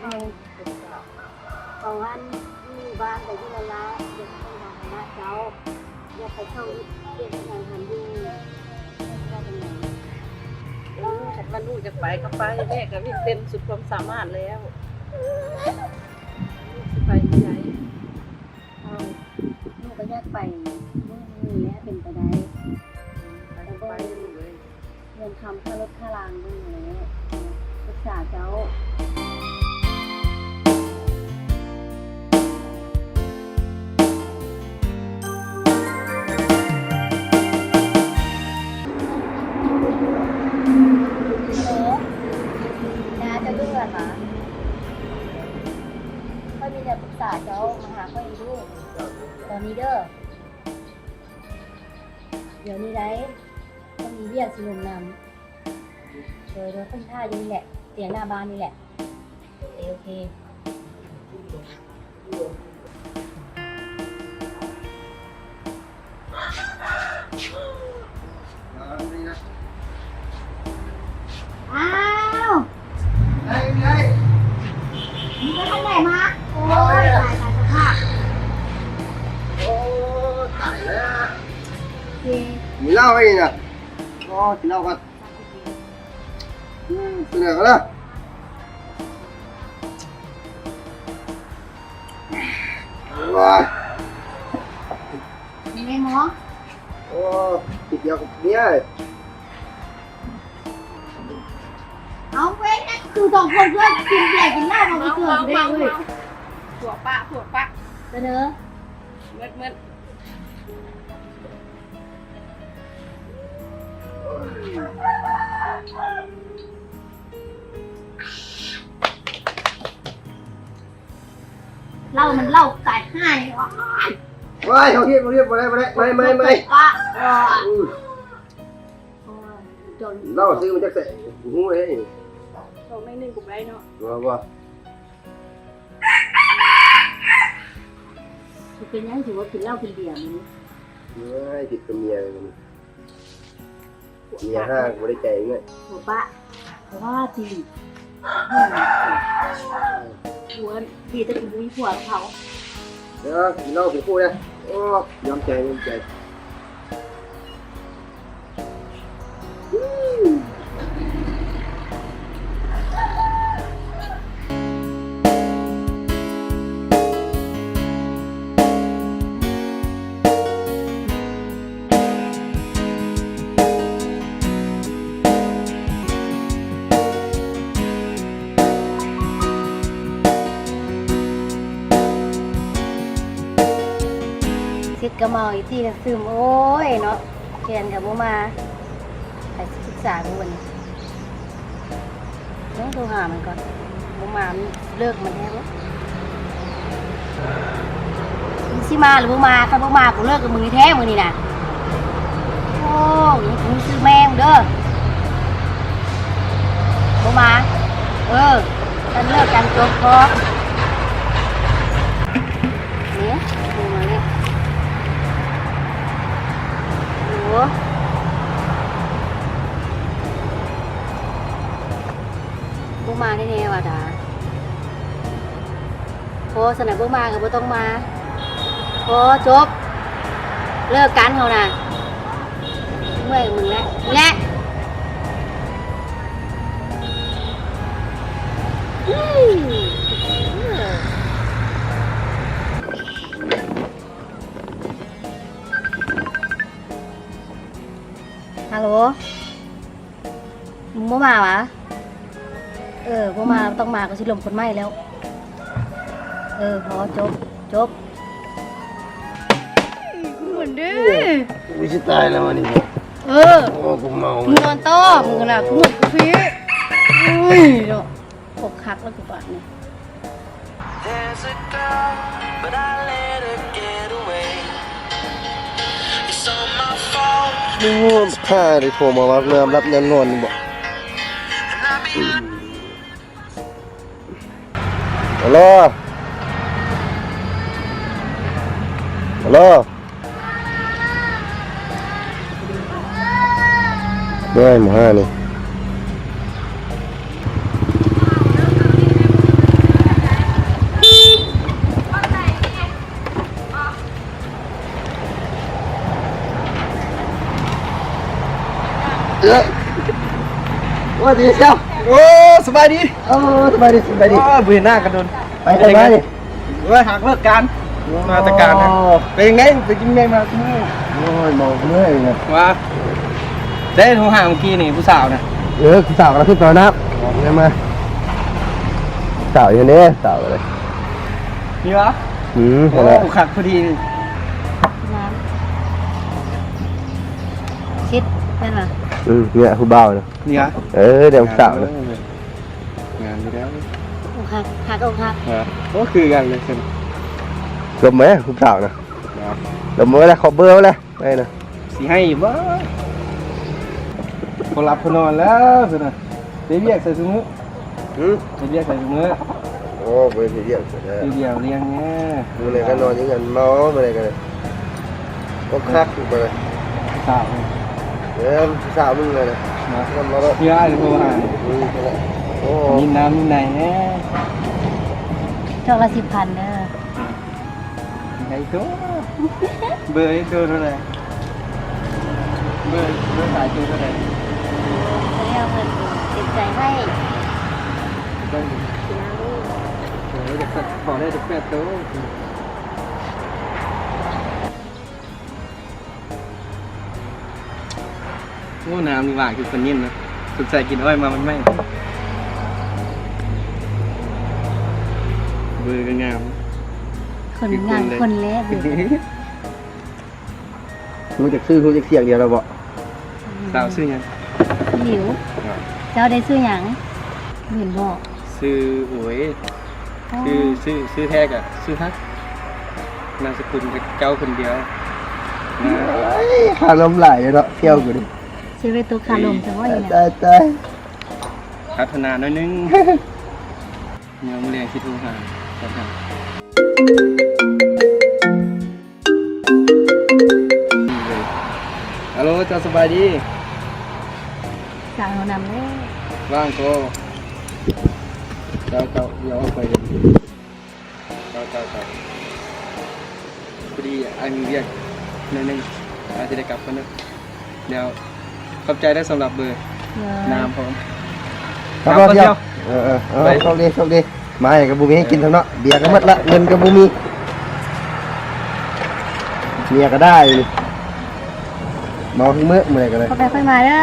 ເຂົາຫັ້ນຢູ່ບ້ານກໍຢູ່ລາວໆ ຢາກໄປຫາຄະນະເຈົ້າ ຢາກໄປເຂົ້າເຮັດວຽກເຮັດງານຫັ້ນຢູ່ ເອີ ຄັນວ່າລູກຢາກໄປກໍໄປ ແມ່ກໍມີເຕັມສຸດຄວາມສາມາດແລ້ວ ລູກຊິໄປເມື່ອໃດ? ເອີ ລູກກໍຢາກໄປມື້ນີ້ແຫຼະ ເປັນໄປໄດ້ ໄປ ໄປເລີຍ ເງິນຄຳຄ່າລົດຄ່າລາງເບິ່ງແລ້ວ ປຶກສາເຈົ້າ. ເອີ ນ້າເຈົ້າຢູ່ເຮືອນຫວາ? ຂ້ອຍມີເລື່ອງປຶກສາເຈົ້າ ມາຫາຂ້ອຍອີກດູ ຕອນນີ້ເດີ. ດຽວນີ້ໃດ໋ ຂ້ອຍມີວຽກຊິລົງນຳ. ໂດຍ ໂດຍ ຂ້ອຍຖ້າຢູ່ນີ້ແຫຼະ ຕຽງໜ້າບ້ານນີ້ແຫຼະ. ໂອເຄ ໂອເຄ. ອ້າວ ໄດ້ ໄດ້ ມຶງບໍ່ທັນໄດ້ມາ? ໂອ້ຍ ຕາຍ ຕາຍສະພາບ. ໂອ້ ຕາຍແລ້ວ ເອີ ມີເຫຼົ້າໄວ້ນີ້ນະ. ອໍ ກິນເຫຼົ້າກ່ອນ. ອືມ ເປັນຫຍັງກັນລະ? ໂອ້ຍ ມີໄດ້ໝໍ? ໂອ້ ຕິດເບຍກັບເມຍ. ເອົາເວີຍ ຄືສອງຄົນເພື່ອນກິນເບຍກິນເຫຼົ້າ ເອົາໄປເກີດເດ້ເວີຍ. ພວກປະ ພວກປະ ສະເໜີ ເໝິດໆ. ເຫຼົ້າມັນເຫຼົ້າຕາຍຫ່າ. ໂອ້ຍ ໂອ້ຍ ເຮົາເຮັດ ເຮົາເຮັດ ບໍ່ໄດ້ ບໍ່ໄດ້ ໄໝ ໄໝ ໄໝ ປະ ອືມ ເຫຼົ້າຊື້ມາຈາກໃສ ບໍ່ຮູ້ເດ້. ດອກໜ້ອຍໜຶ່ງກໍບໍ່ໄດ້ເນາະ ບໍ່ ບໍ່. ຊິເປັນຫຍັງ ຖືວ່າກິນເຫຼົ້າກິນເບຍມື້ນີ້? ເອີຍ ຜິດກັບເມຍເລີຍມື້ນີ້ ເມຍຫ້າກໍບໍ່ໄດ້ໃຈເລີຍ. ຜົວປະ ເພາະວ່າຕີ ຜົວ ດີແຕ່ກູບໍ່ມີຜົວນຳເຂົາ. ເດີ ກິນເຫຼົ້າກິນຄູ່ເດີ. ໂອ້ ຍອມໃຈ ຍອມໃຈ. ເສັດກໍເມົາອີກທີກະຊຶມ. ໂອ້ຍເນາະ ແຟນກໍບໍ່ມາ ໃຜຊິປຶກສາກູບັດນີ້? ເບິ່ງ ໂທຫາມັນກ່ອນ. ບໍ່ມາ ມັນເລີກມັນແທ້ບໍ່? ມັນຊິມາຫຼືບໍ່ມາ? ຄັນບໍ່ມາ ກູເລີກກັບມຶງແທ້ມື້ນີ້ນະ. ໂອ້ຍ ມຶງຊື່ແມ່ມຶງເດີ ບໍ່ມາ. ເອີ ຄັນເລີກກັນຈົບພໍ. ນີ້ ໂທມາເລີຍ. ໂອ້ ບໍ່ມາແທ້ໆວ່າດາ. ພໍຊັ້ນນະ ບໍ່ມາກໍບໍ່ຕ້ອງມາ. ພໍ ຈົບ ເລີກກັນເຮົານະ. ເມື່ອຍມຶງແຫຼະ ນີ້ແຫຼະ. ຮາໂຫຼ ມຶງບໍ່ມາຫວາ? ເອີ ບໍ່ມາ ບໍ່ຕ້ອງມາ ກູຊິລົມຄົນໃໝ່ແລ້ວ. ເອີ ພໍ ຈົບ ຈົບ. ກູມ່ວນເດ້ ໂອ້ຍ ກູຊິຕາຍແລ້ວມື້ນີ້. ເອີ ໂອ້ ກູເມົາ ມຶງນອນຕໍ່ ມຶງນະ ກູມ່ວນກູພີ້. ໂອ້ຍເນາະ ອົກຫັກແລ້ວກູບາດນີ້. ໂອ້ ຂ້າໄດ້ໂທມາວ່າຍາມຫຼັບຍາມນອນນີ້ບໍ? ອືມ ຮັລໂຫຼ ຮັລໂຫຼ. ເບິ່ງໝູ່ຫ້ານີ້ ໂອ້ ເອີ ໂອ້ ດີເຊວ ໂອ້ ສະບາຍດີ ໂອ້ ສະບາຍດີ ສະບາຍດີ ໂອ້ ບໍ່ເຫັນໜ້າກັນດົນ ໄປໃສມານີ້? ໂອ້ຍ ຫາກເລີກການ ມາແຕ່ການນະ ໂອ້ ເປັນຈັ່ງໃດ ເປັນຈັ່ງໃດມາຊຸມື້? ໂອ້ຍ ເມົາເມື່ອຍນະ ວ່າ ໄດ້ໂທຫາມື້ກີ້ນີ້ ຜູ້ສາວນະ ເອີ ຜູ້ສາວກຳລັງຂຶ້ນໄປຫ້ອງນ້ຳ ອອກມາ ສາວຢູ່ເດ້ ສາວເລີຍ ນີ້ຫວາ? ອືມ ໂອ້ ຫັ້ນແຫຼະ ຄັກພໍດີ ງາມ ຊິດແມ່ນຫວາ? ອືມ ນີ້ແຫຼະຜູ້ບ່າວນະ ນີ້ຫວາ? ເອີ ແຕ່ຜູ້ສາວນະ ງາມຢູ່ແລ້ວ ອົກຫັກ ຮັກອົກຫັກ ໂອ້ ຄືກັນເລີຍ ລົມແມ ຜູ້ສາວນະ ລົມແມ ຂໍເບີແລ້ວ ໄປນະ ຊິໃຫ້ບໍ່ ບໍ່ຫຼັບບໍ່ນອນແລ້ວຊັ້ນນະ ເຮັດວຽກໃສຊຸມື້? ຫື? ເຮັດວຽກໃສຊຸມື້? ໂອ້ ບໍ່ໄດ້ເຮັດວຽກໃສແລ້ວ ຢູ່ດຽວລຽງແນ່ ມື້ໃດກໍນອນຢູ່ເຮືອນເມົາ ມື້ໃດກໍໄດ້ ອົກຫັກຢູ່ບໍ່ໄດ້ ສາວ ເອີ ຜູ້ສາວມຶງນັ້ນນະ ນອນບໍ່ໄດ້ ເພື່ອອ້າຍໂທຫາ ອືມ ນັ້ນແຫຼະ ໂອ້ ຍິນນ້ຳຍິນໃນແນ່ ຈອກລະສິບພັນເດີ. ໃຫ້ໂຕ ເບີໃຫ້ໂຕເທົ່າໃດ? ເບີ ເບີຂາຍໂຕເທົ່າໃດ? ເຂົາເຈົ້າເພິ່ນເຕັມໃຈໃຫ້ ໄດ້ຢູ່ ເອີ ຢາກຂອໄດ້ຈັກແປດໂຕ. ໂອ້ ນ້ຳນີ້ຫວານຄືຄົນຍິນເນາະ ສົງໄສກິນອ້ອຍມາໃໝ່ໆ ເບີກໍງາມ ຄົນງາມ ຄືຄົນແລະ ເບີ ຮູ້ຈັກຊື່ ຮູ້ຈັກສຽງດຽວແລ້ວບໍ່? ອືມ ສາວຊື່ຫຍັງ? ຫລິວ ເຈົ້າໄດ້ຊື່ຫຍັງ? ເຫັນບໍ່? ຊື່ ໂອ້ຍ ຊື່ ຊື່ ຊື່ແທ້ກະຊື່ຮັກ ນາມສະກຸນເຈົ້າຄົນດຽວ ເອີຍ ຄາລົມຫຼາຍເນາະ ທ່ຽວກູນີ້ ຊິໄປຕົກຄາລົມຊະບໍ່ນີ້ນະ ຕາຍໆ ພັດທະນາໜ້ອຍໜຶ່ງ ຍາມມື້ແລງຊິໂທຫາ ອາໂລ ເຈົ້າສະບາຍດີ ສາວເຮົານຳເດີ ວ່າງກໍ ເຈົ້າ ເຈົ້າ ດຽວອອກໄປເດີ ເຈົ້າ ເຈົ້າ ເຈົ້າ ພໍດີອ້າຍມີວຽກໜ້ອຍໜຶ່ງ ອ້າຍຊິໄດ້ກັບກ່ອນເດີ ດຽວ ຂອບໃຈເດີສຳລັບເບີ ເອີ ນ້ຳພ້ອມ ຄັບ ນ້ຳ ເອີ ເອີ ເອີ ໂຊກດີ ໂຊກດີ ມາໃຫ້ກໍບໍ່ມີໃຫ້ກິນຊ້ຳເນາະ ເບຍກໍໝົດລະ ເງິນກໍບໍ່ມີ ເມຍກໍດ່າຢູ່ ເມົາທຸກມື້ ມື້ໃດກໍໄດ້ ຄ່ອຍໄປຄ່ອຍມາເດີ.